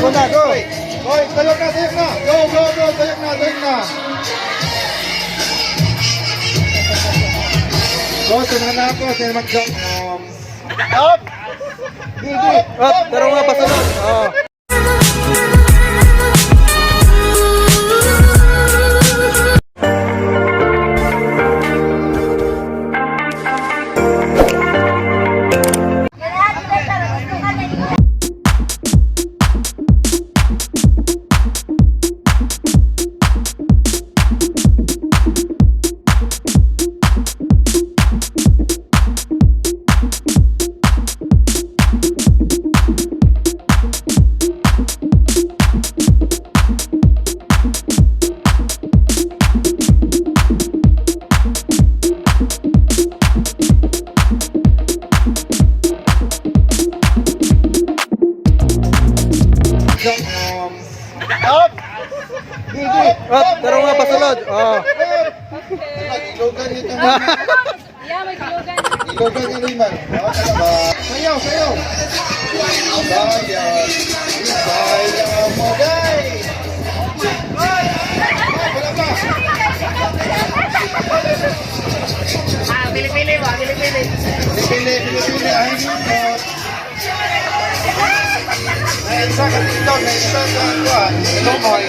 Go na, go! Hoy, tayog na, tayog na! Go, go, go! Tayog na, tayog na! Go, sunod na ako. Sino mag-jump? Up! Gigi! Up, pero nga pasulod. Oh. Jump! Up! Gigi! Up, pero nga pasulod. Oh. Ilogan ito. Yeah, may kilogan. Ilogan ni Liman. Sayaw, sayaw! Sayaw! Sayaw mo, guys! Wala pa! Ah, pili-pili ba? Pili-pili. Pili, pili, pili. Ay, nindot. May isa ka dito, may isa sa kuan. Lumoy.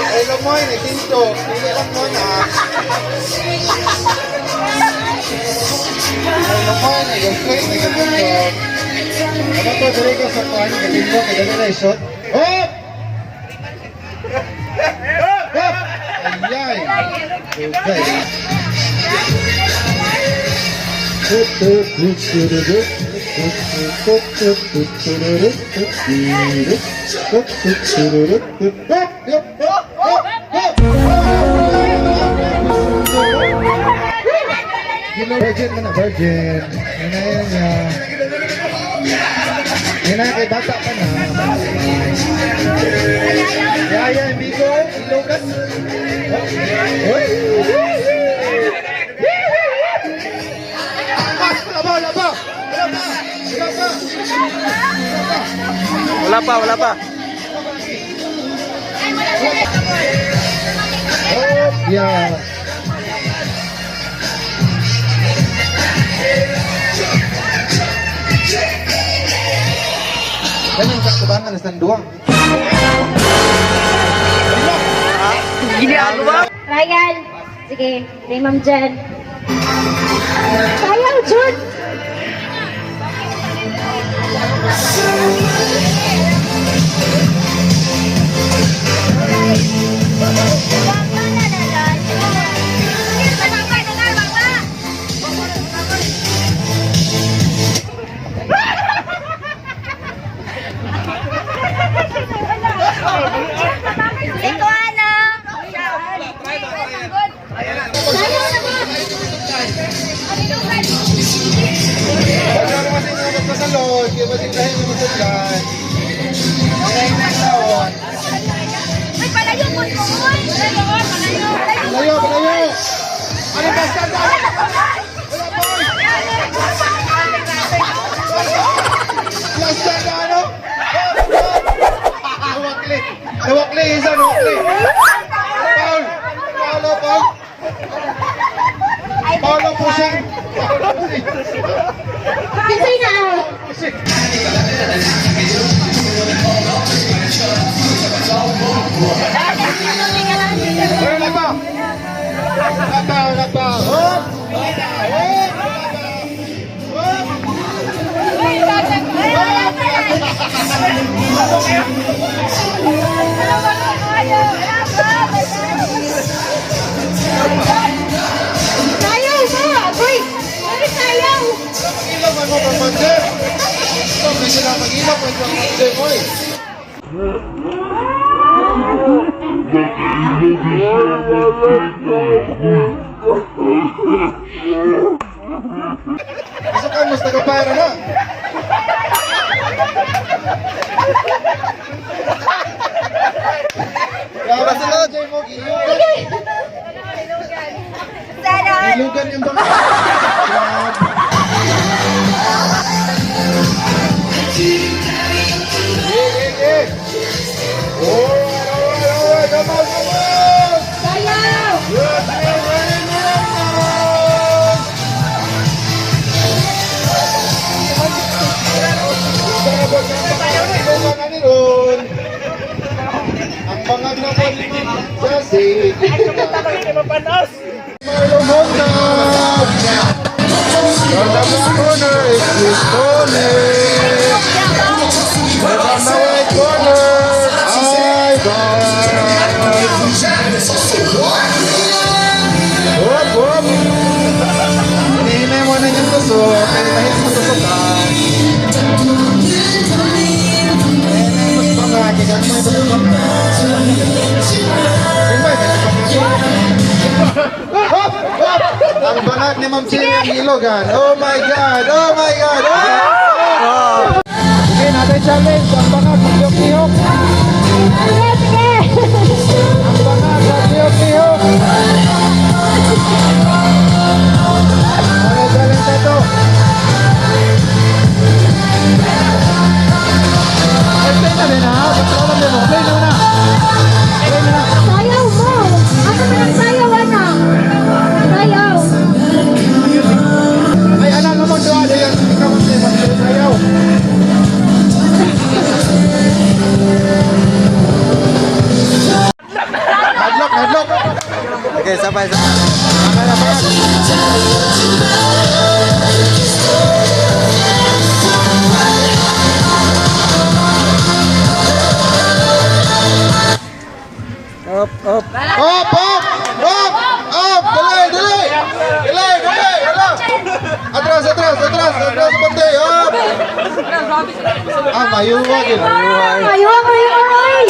Ay, lumoy, may tinto. Pili lang mo na. Ay, lumoy, may gastray, may ganito. Ano to, dali ka sa kuan, katinto, kay dali na isot. Hop! Hop! Ayay! Okay. Virgin ka na, virgin. Yan na yan niya. Yan na, kay bata pa na. Yaya, amigo, ilogan. Uy! Ah, laba, laba! Laba! Laba! Wala pa, wala pa. Oh, yeah. Ganyan sa kubangan sa duwang. Ginagawa? Ryan. Sige, may ma'am dyan. Sayaw, Jun! Ito ano? Sayaw na ba? Wala ko kasi nga magpasalod, kaya ba dahil mo masudlan. Kaya na taon. Uy, palayo po mo! Uy, palayo, palayo. Palayo, palayo! Ano ba stand up? Wala pa! Last stand na ano? Nawakli! Nawakli, isa nawakli! Paul! Paolo, Paul! Paolo pushing! Paolo pushing! Kinsay na out. Pushing! Wala pa! Wala pa, wala pa! Hop! Wala pa! Hop! Wala pa! Hop! Sayaw ba? Uy! Uy, sayaw! Mag-ilaw man mo pang mandir. Ito, medyo na mag-ilaw, medyo ang mandir mo eh. Gusto ka, mas nagapara na. Grabe sila, Jay mo, ilugan. Ilugan yung bangka. Grabe. mapanas. Marlo Honda. From the blue corner is Chris Tony. From the white corner, Ivan. Whoop, whoop. Hinihinay mo na yung tusok. Kaya mahit mo tusokan. Hinihinay mo tusokan. Kaya mo tusokan. Hop! Hop! Ang bangag ni Ma'am Chiri ang ilogan. Oh my God! Oh my God! Oh! Sige, natin challenge. Ang bangag, magliyok-liyok. Sige, sige! Ang bangag, magliyok-liyok. Ano challenge na ito? Ay, play na din ha. Basta alam mo. Play na muna. Play na na. Sayaw mo! Ako man ang sayaw, anak! Sayaw! Ay, alam mo, doon. Ayan, ikaw ang sayaw. Hadlock, hadlock. Okay, sabay, sabay. Tama na, tama. Up, up. Up, up, up, up. Dali, dali. Dali, dali, dali. Atras, atras, atras, atras, bante. Up. Ah, mayuwag yun. Ayaw, ayaw, ay!